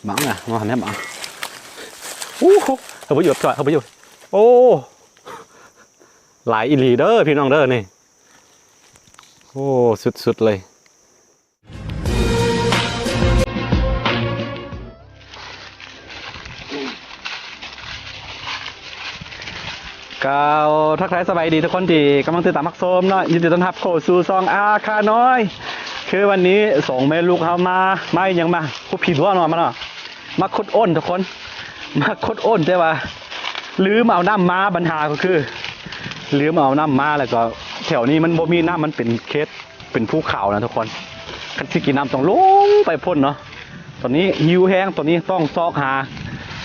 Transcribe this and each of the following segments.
ບັງນະ ມາຫັ້ນແຫຼະບັງ. ໂອ້ໂຫ ເຮົາບໍ່ຢູ່ ເຮົາບໍ່ຢູ່. ໂອ້ ຫຼາຍອີ່ຫຼີເດີພີ່ນ້ອງເດີນີ້. ໂອ້ ສຸດໆເລີຍ. ກ່າວທັກທາຍສະບາຍດີທຸກຄົນທີ່ກຳລັງຕິດຕາມຮັບຊົມເນາະ, ຍິນດີຕ້ອນຮັບເຂົ້າສູ່ຊ່ອງອາຄານ້ອຍ. ຄືວັນນີ້ສອງແມ່ລູກເຮົາມາ ມາຫຍັງມາ ຄຸດຜີຕົວເນາະ ມາເນາະ ມາຂຸດໂອ່ນທຸກຄົນ ມາຂຸດໂອ່ນ ແຕ່ວ່າລືມເອົານ້ຳມາ. ບັນຫາກໍຄືລືມເອົານ້ຳມາ ແລ້ວກໍແຖວນີ້ມັນບໍ່ມີນ້ຳ ມັນເປັນເຂດ ເປັນພູເຂົານະທຸກຄົນ. ຄັນຊິກິນນ້ຳຕ້ອງລົງໄປພຸ້ນເນາະ. ຕອນນີ້ຫິວແຮງ ຕອນນີ້ຕ້ອງຊອກຫາ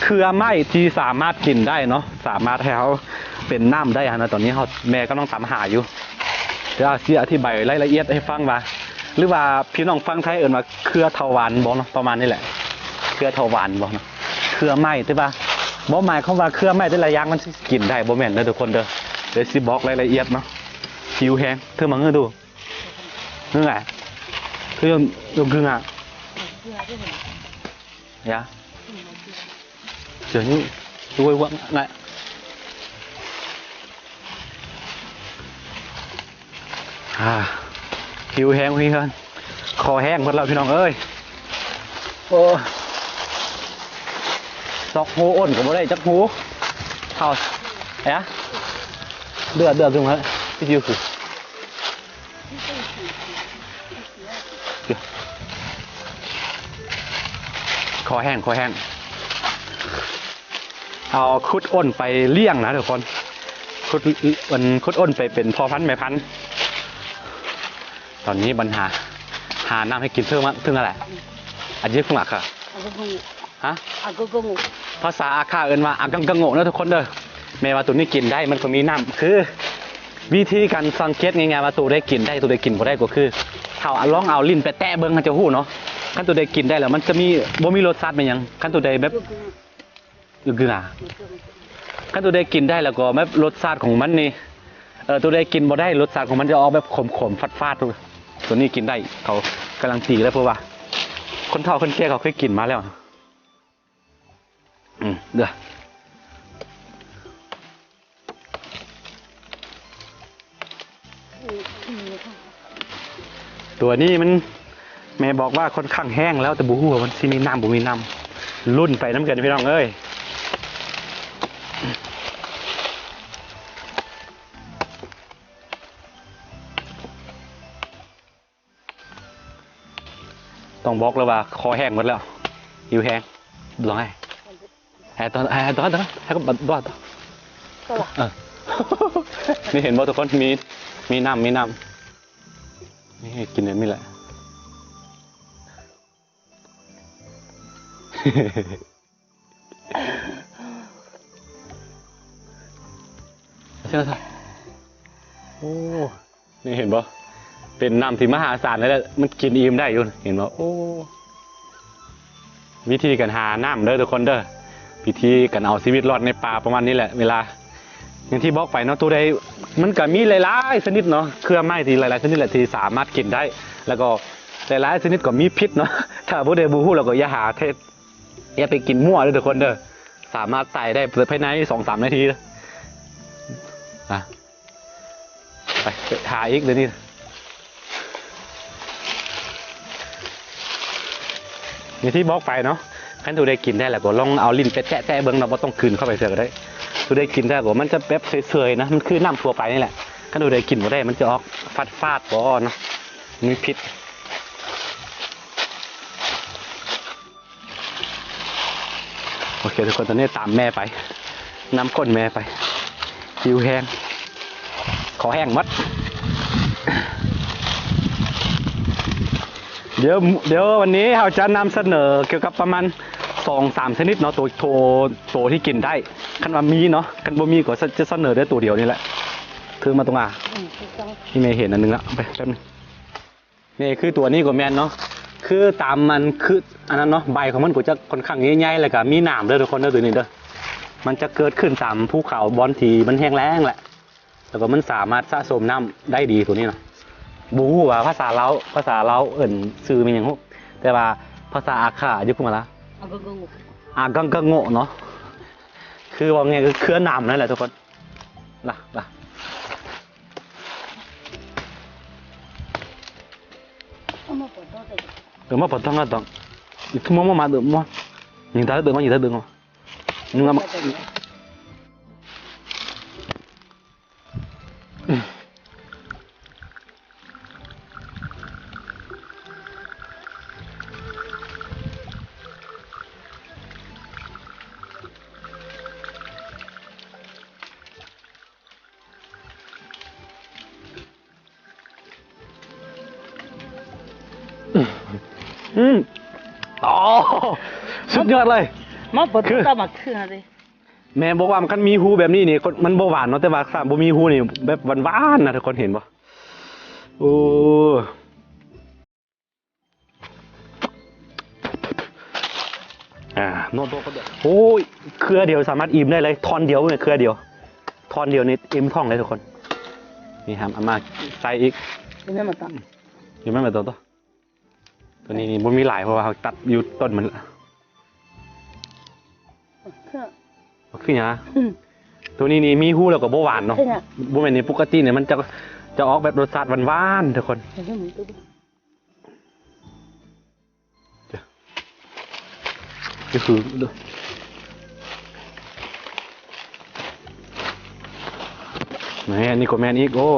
ເຄືອໄມ້ທີ່ສາມາດກິນໄດ້ເນາະ, ສາມາດໃຫ້ເຮົາເປັນນ້ຳໄດ້ຫັ້ນນະ. ຕອນນີ້ເຮົາ ແມ່ກຳລັງຕາມຫາຢູ່. ດຽວຊິອະທິບາຍລາຍລະອຽດໃຫ້ຟັງວ່າ ຫຼືວ່າພີ່ນ້ອງຝັ່ງໄທເອີ້ນວ່າເຄືອຖະຫວານບໍເນາະ ປະມານນີ້ແຫຼະ ເຄືອຖະຫວານບໍເນາະ ເຄືອໄມ້. ແຕ່ວ່າບໍ່ໝາຍຄວາມວ່າເຄືອໄມ້ແຕ່ລະຢ່າງມັນຊິກິນໄດ້ ບໍ່ແມ່ນເດີທຸກຄົນເດີ. ດຽວຊິບອກລາຍລະອຽດເນາະ. ຫິວແຮງ ເທີມາເງືອດູ. ເງືອ ຄືຢູ່ ຢູ່ເງືອ ຢາ ເຈີນີ້ ໂອ້ຍ ວ່ານະ. ອ່າ ຫິວແຮງ ຫິວແຮງ ຄໍແຫ້ງໝົດແລ້ວພີ່ນ້ອງເອີຍ. ໂອ້ ຊອກຮູໂອ່ນກໍບໍ່ໄດ້ຈັກຮູ. ເຮົາ ເອ ເດືອດ ເດືອດ ເດືອດ ເດືອດ ຄໍແຫ້ງ ຄໍແຫ້ງ. ເອົາຂຸດໂອ່ນໄປລ້ຽງນະທຸກຄົນ ຂຸດ ເອີ້ນ ຂຸດໂອ່ນໄປເປັນພໍ່ພັນແມ່ພັນ. ຕອນນີ້ບັນຫາ ຫານ້ຳໃຫ້ກິນເພີ່ມ ເຖິງນັ້ນແຫຼະ. ອາເຈກະ ອາກະ ອາກະໂກໂງ ຮະ ອາກະໂກໂງ ພາສາອາຄາເອີ້ນວ່າອາກະໂກໂງເດີທຸກຄົນເດີ. ແມ່ນວ່າໂຕນີ້ກິນໄດ້ ມັນກໍມີນ້ຳ. ຄືວິທີການສັງເກດງ່າຍໆວ່າໂຕໃດກິນໄດ້ ໂຕໃດກິນບໍ່ໄດ້ ກໍຄືເຮົາລອງເອົາລີ້ນໄປແຕະເບິ່ງ ເຮົາຈະຮູ້ເນາະ. ຄັນໂຕໃດກິນໄດ້ແລ້ວມັນຈະມີ ບໍ່ມີລົດຊາດແມ່ນຫຍັງ. ຄັນໂຕໃດແບບ ອື ຄືນະ ຄັນໂຕໃດກິນໄດ້ແລ້ວກໍແບບລົດຊາດຂອງມັນນີ້ ເອີ ໂຕໃດກິນບໍ່ໄດ້ ລົດຊາດຂອງມັນຈະອອກແບບຂົມໆ ຝາດໆ. ໂຕນີ້ກິນໄດ້ ເຂົາກາຣັນຕີແລ້ວ ເພາະວ່າຄົນເຖົ້າຄົນແກ່ເຂົາເຄີຍກິນມາແລ້ວ. ອືມ ເດີ ຕົວນີ້ມັນ ແມ່ບອກວ່າຂ້ອນຂ້າງແຫ້ງແລ້ວ ແຕ່ບໍ່ຮູ້ວ່າມັນຊິມີນ້ຳບໍ່ມີນ້ຳ. ລຸ້ນໄປນຳກັນພີ່ນ້ອງເອີຍ. ຕ້ອງບອກເລີຍວ່າຄໍແຫ້ງໝົດແລ້ວ ຫິວແຮງ. ລອງໃຫ້ ໃຫ້ຕອນ ໃຫ້ຕອນ ໃຫ້ຕອນ ໃຫ້ຕອນ ເອີ ນີ້ເຫັນບໍ່ທຸກຄົນ ມີ ມີນ້ຳ ມີນ້ຳ ນີ້ ໃຫ້ກິນແບບນີ້ແຫຼະ. ໂອ້ ນີ້ເຫັນບໍ່ ເປັນນ້ຳທີ່ມະຫາສານເລີຍແຫຼະ ມັນກິນອີ່ມໄດ້ຢູ່ ເຫັນບໍ່. ໂອ້ ວິທີການຫານ້ຳເດີທຸກຄົນເດີ ວິທີການເອົາຊີວິດລອດໃນປ່າປະມານນີ້ແຫຼະ. ເວລາ ຢ່າງທີ່ບອກໄປເນາະ ໂຕໃດ ມັນກະມີຫຼາຍໆຊະນິດເນາະ ເຄືອໄມ້ທີ່ຫຼາຍໆຊະນິດແຫຼະທີ່ສາມາດກິນໄດ້ ແລ້ວກໍຫຼາຍໆຊະນິດກໍມີພິດເນາະ. ຖ້າຜູ້ໃດບໍ່ຮູ້ແລ້ວກໍຢ່າຫາເຮັດ ຢ່າໄປກິນມົ້ວເດີທຸກຄົນເດີ ສາມາດຕາຍໄດ້ພາຍໃນສອງສາມນາທີ. ອ່ະ ໄປ ໄປຫາອີກເດີນີ້. ຢ່າງທີ່ບອກໄປເນາະ ຄັນຜູ້ໃດກິນໄດ້ແລ້ວກໍລອງເອົາລີ້ນໄປແຕະໆເບິ່ງເນາະ ບໍ່ຕ້ອງກືນເຂົ້າໄປເທື່ອກໍໄດ້. ຜູ້ໃດກິນໄດ້ກໍມັນຈະແບບເຊີຍໆນະ ມັນຄືນ້ຳທົ່ວໄປນີ້ແຫຼະ. ຄັນຜູ້ໃດກິນບໍ່ໄດ້ ມັນຈະອອກຝາດໆບໍ່ເນາະ ມີພິດ. ໂອເຄທຸກຄົນ ຕອນນີ້ຕາມແມ່ໄປ ນຳກົ້ນແມ່ໄປ ຫິວແຮງ ຄໍແຫ້ງໝົດ. ດຽວ ດຽວວັນນີ້ເຮົາຈະນຳສະເໜີກ່ຽວກັບປະມານສອງສາມຊະນິດເນາະ ໂຕ ໂຕ ໂຕທີ່ກິນໄດ້ ຄັນວ່າມີເນາະ. ຄັນບໍ່ມີກໍຈະສະເໜີໄດ້ໂຕດຽວນີ້ແຫຼະ. ຖືມາຕົງອາ ອືມ ນີ້ແມ່ເຫັນອັນໜຶ່ງລະ ໄປແປັບໜຶ່ງ. ນີ້ຄືຕົວນີ້ກໍແມ່ນເນາະ ຄືຕາມມັນ ຄືອັນນັ້ນເນາະ ໃບຂອງມັນກໍຈະຄ່ອນຂ້າງໃຫຍ່ໆ ແລ້ວກໍມີໜາມເດີທຸກຄົນເດີ ຕົວນີ້ເດີ. ມັນຈະເກີດຂຶ້ນຕາມພູເຂົາ ບ່ອນທີ່ມັນແຫ້ງແລ້ງແຫຼະ ແລ້ວກໍມັນສາມາດສະສົມນ້ຳໄດ້ດີ ຕົວນີ້ເນາະ. ບໍ່ຮູ້ວ່າພາສາລາວ ພາສາລາວເອີ້ນຊື່ແມ່ນຫຍັງຮູ້ ແຕ່ວ່າພາສາອາຂ່າຢູ່ພຸ້ນລະ ອາກາງກະໂງະເນາະ ຄືເວົ້າງ່າຍຄືເຄືອນ້ຳນັ້ນແຫຼະທຸກຄົນ ລະ ລະ ເອີ ມາປອດທ້ອງລະຕ້ອງ ອີກ ມາ ມາ ມາ ເດີ ມາ ຍິງຕາເດີ ມາ ຍິງຕາເດີ ມາ ຍິງຕາ ມາ. ອືມ ອໍ ສຸດຍອດເລີຍ ມາເປີດ ຄື ຕາໝາກເຂືອເດ້ ແມ່ບອກວ່າຄັນມີຮູແບບນີ້ນີ້ ມັນບໍ່ຫວານເນາະ ແຕ່ວ່າຖ້າບໍ່ມີຮູນີ້ແບບຫວານໆນະ ທຸກຄົນເຫັນບໍ່? ໂອ້ ອ່າ ໂນ້ດ ໂອ້ຍ ເຄືອດຽວສາມາດອີ່ມໄດ້ເລີຍ ທ່ອນດຽວເລີຍ ເຄືອດຽວ ທ່ອນດຽວນີ້ອີ່ມທ້ອງເລີຍທຸກຄົນ ນີ້ ເອົາມາໃສ່ອີກ ເຫັນໄໝ? ເຫັນໄໝ? ຕົວນີ້ນີ້ບໍ່ມີຫຼາຍ ເພາະວ່າເຮົາຕັດຢູ່ຕົ້ນມັນລະ ຄືຫຍັງ? ອືມ ຕົວນີ້ນີ້ມີຮູແລ້ວກໍບໍ່ຫວານເນາະ ຄືຫຍັງ? ບໍ່ແມ່ນນີ້ ປົກກະຕິນີ້ມັນຈະ ຈະອອກແບບລົດຊາດຫວານໆ ທຸກຄົນ ຄື ແມ່ນ ນີ້ກໍແມ່ນອີກ ໂອ້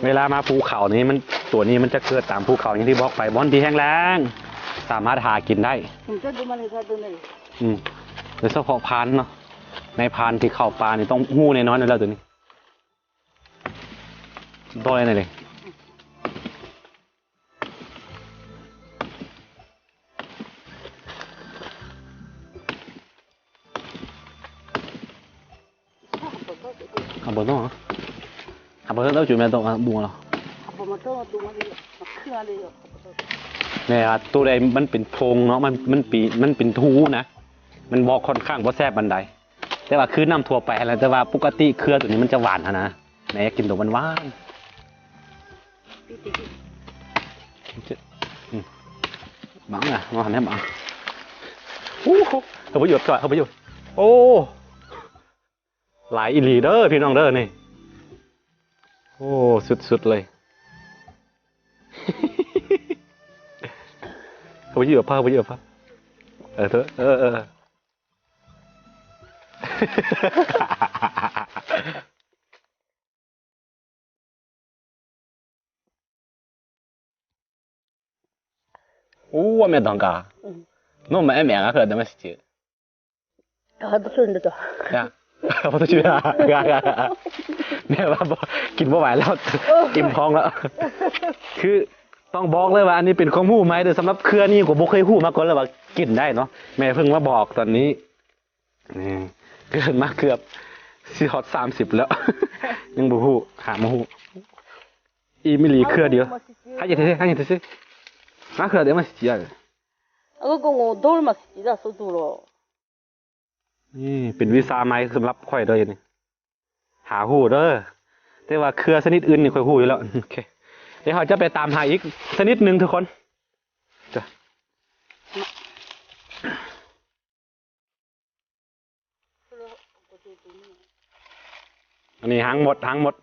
ເວລາມາພູເຂົານີ້ມັນ ຕົວນີ້ມັນຈະເກີດຕາມພູເຂົາ ຢ່າງທີ່ບອກໄປ ບ່ອນທີ່ແຫ້ງແລ້ງ ສາມາດຫາກິນໄດ້ ອືມ ໂດຍສະເພາະພານເນາະ ໃນພານທີ່ເຂົ້າປ່ານີ້ຕ້ອງຮູ້ແນ່ນອນຢູ່ແລ້ວ ຕົວນີ້ ໂຕໃດນີ້ເດ? ແມ່ນວ່າໂຕໃດມັນເປັນໂພງເນາະ ມັນ ມັນປີ ມັນເປັນຮູນະ ມັນບໍ່ ຄ່ອນຂ້າງບໍ່ແຊບປານໃດ. ແຕ່ວ່າຄືນ້ຳທົ່ວໄປຫັ້ນແຫຼະ ແຕ່ວ່າປົກກະຕິເຄືອໂຕນີ້ມັນຈະຫວານຫັ້ນນະ ແມ່ຢາກກິນໂຕຫວານໆ ບັງນະ ມາຫັ້ນແຫຼະບັງ ໂອ້ໂຫ ເຂົາບໍ່ຢຸດ ເຂົາບໍ່ຢຸດ ໂອ້ ຫຼາຍອີ່ຫຼີເດີພີ່ນ້ອງເດີນີ້ ໂອ້ ສຸດໆເລີຍ ເຂົາບໍ່ຢຸດ ເຂົາບໍ່ຢຸດ ເອີ ເອີ ເອີ. おお、雨なんか。うん。飲む、雨が降る、でもしち。あ、どうするんだと。いや、私は、いや、いや、いや。ね、まあ、もう、กินบ่ไหวแล้ว เออ อิ่มท้องแล้ว คือ ຕ້ອງບອກເລີຍວ່າອັນນີ້ເປັນຄວາມຮູ້ໃໝ່ເດີ ສຳລັບເຄືອນີ້ກໍບໍ່ເຄີຍຮູ້ມາກ່ອນເລີຍວ່າກິນໄດ້ເນາະ ແມ່ເພິ່ງມາບອກຕອນນີ້ ນີ້ ເກີດມາເກືອບຊິຮອດສາມສິບແລ້ວ ຍັງບໍ່ຮູ້ ຫາມາຮູ້ ອີ່ມິລີເຄືອດຽວ ໃຫ້ເຮັດ ໃຫ້ເຮັດ ໃຫ້ເຮັດ ມາເຄືອດຽວມາຊິ ນີ້ເປັນວິຊາໃໝ່ສຳລັບຂ້ອຍເດີນີ້ ຫາຮູ້ເດີ ແຕ່ວ່າເຄືອຊະນິດອື່ນນີ້ຂ້ອຍຮູ້ຢູ່ແລ້ວ ໂອເຄ ດຽວເຮົາຈະໄປຕາມຫາອີກຊະນິດໜຶ່ງທຸກຄົນ ອັນນີ້ຫາງມົດ ຫາງມົດ.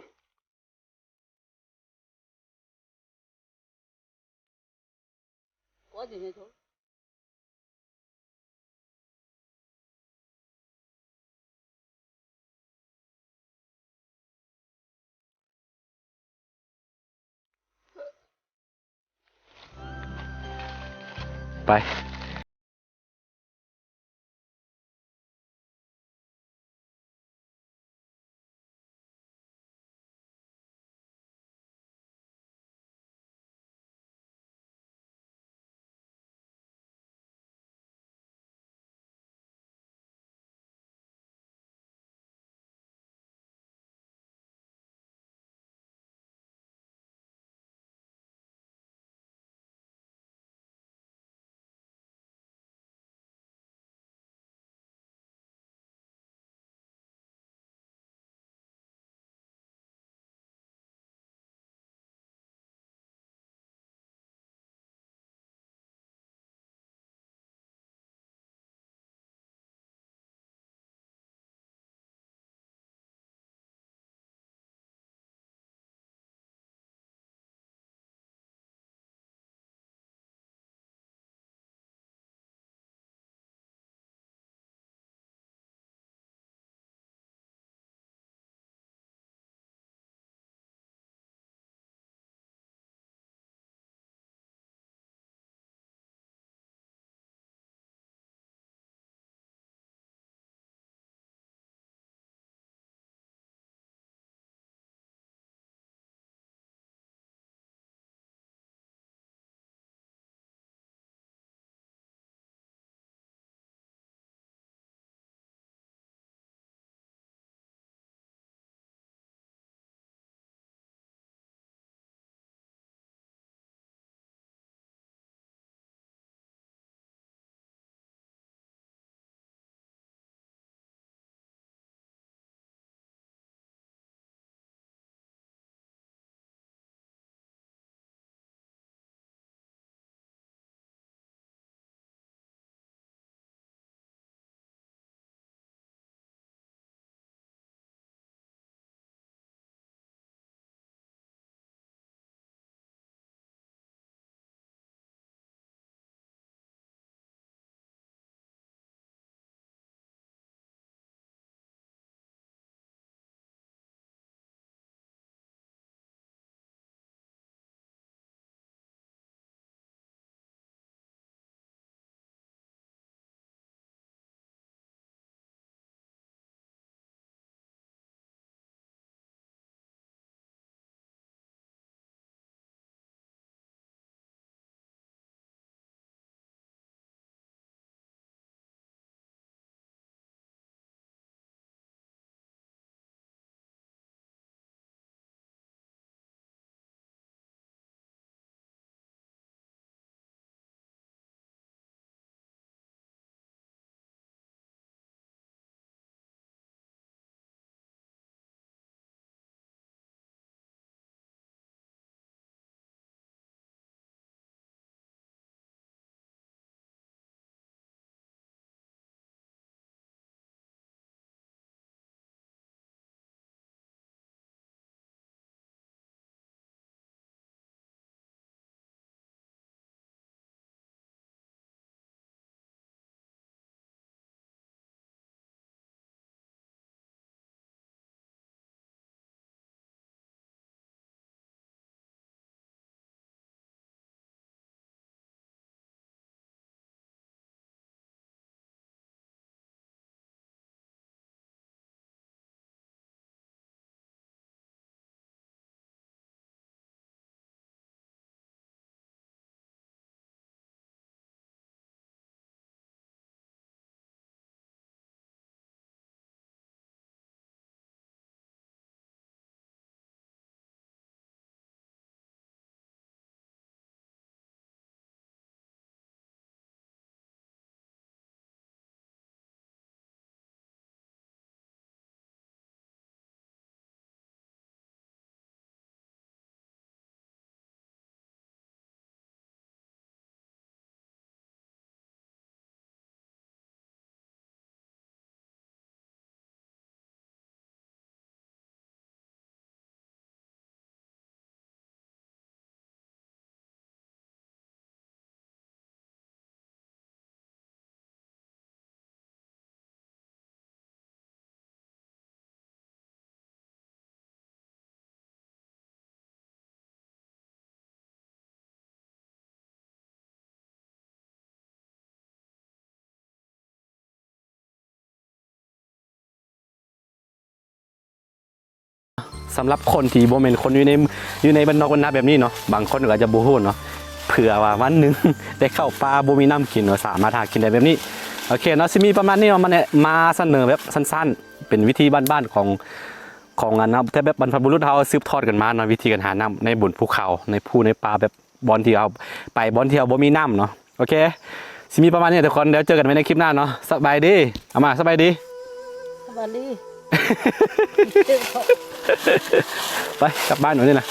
ສຳລັບຄົນທີ່ບໍ່ແມ່ນຄົນຢູ່ໃນ ຢູ່ໃນບ້ານນອກບ້ານນາແບບນີ້ເນາະ ບາງຄົນກໍອາດຈະບໍ່ຮູ້ເນາະ ເພື່ອວ່າວັນໜຶ່ງໄດ້ເຂົ້າປ່າບໍ່ມີນ້ຳກິນເນາະ ສາມາດຫາກິນໄດ້ແບບນີ້. ໂອເຄເນາະ ຊິມີປະມານນີ້ເນາະ ມາແນະ ມາສະເໜີແບບສັ້ນໆ ເປັນວິທີບ້ານໆ ຂອງ ຂອງອັນນະ ແຕ່ແບບບັນພະບຸລຸດເຮົາສືບທອດກັນມາເນາະ ວິທີການຫານ້ຳໃນບົນພູເຂົາ ໃນພູໃນປ່າ ແບບບ່ອນທີ່ເຮົາໄປ ບ່ອນທີ່ເຮົາບໍ່ມີນ້ຳເນາະ. ໂອເຄ ຊິມີປະມານນີ້ທຸກຄົນ ແລ້ວເຈີກັນໃໝ່ໃນຄລິບໜ້າເນາະ. ສະບາຍດີ ອາມາ ສະບາຍດີ ສະບາຍດີ ໄປກັບບ້ານວັນນີ້ນະ.